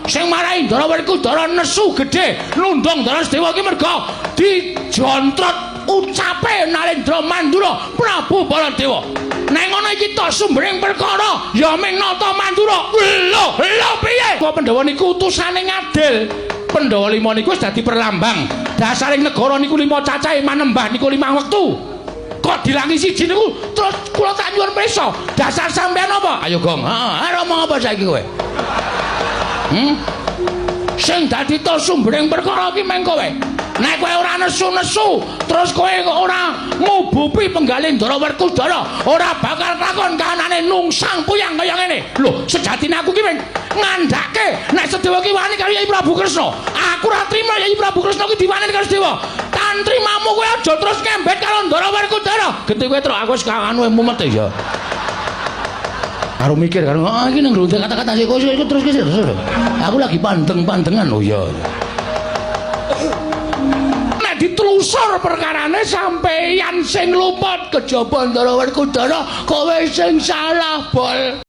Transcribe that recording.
Sing marai Ndara Werkudara nesu gedhe nundung Ndara Sedewa ki merga dijontrot ucape Narendra Mandura Prabu Baladewa. Nek ngono iki tok sumbering perkara ya ming Nata Mandura. Lho, lho piye? Kok Pandhawa niku utusane ngadil. Pandhawa lima niku wis dadi perlambang. Dasaring negara niku lima cacahe manembah niku limang wektu. Kok dilangi siji niku terus kula tak nyuwun pirsa. Dasar sampean apa? Ayo Gong. Heeh, arep omong apa saiki kowe? Sing dadi to sumbering perkara iki meng kowe. Nek kowe ora nesu-nesu, terus kowe ora ngubupi penggalih Ndara Werkudara, ora bakal kelakon kahanane nungsang puyang kaya ngene. Lho, sejatine aku ki meng ngandhake nek Sedewa ki wani karo Yai Prabu Kresna. Aku ora trima Yai Prabu Kresna ki diwaneni karo Sedewa. Tantrimamu kowe aja terus ngembet karo Ndara Werkudara. Genti kowe truk aku wis anu mumet ya. Karo mikir karo ah iki nang kata-kata sik kok terus terus. Aku lagi pandeng-pandengan oh iya. Nek ditelusur perkarane sampeyan sing luput kejaba Ndara Werkudara kowe sing salah bol.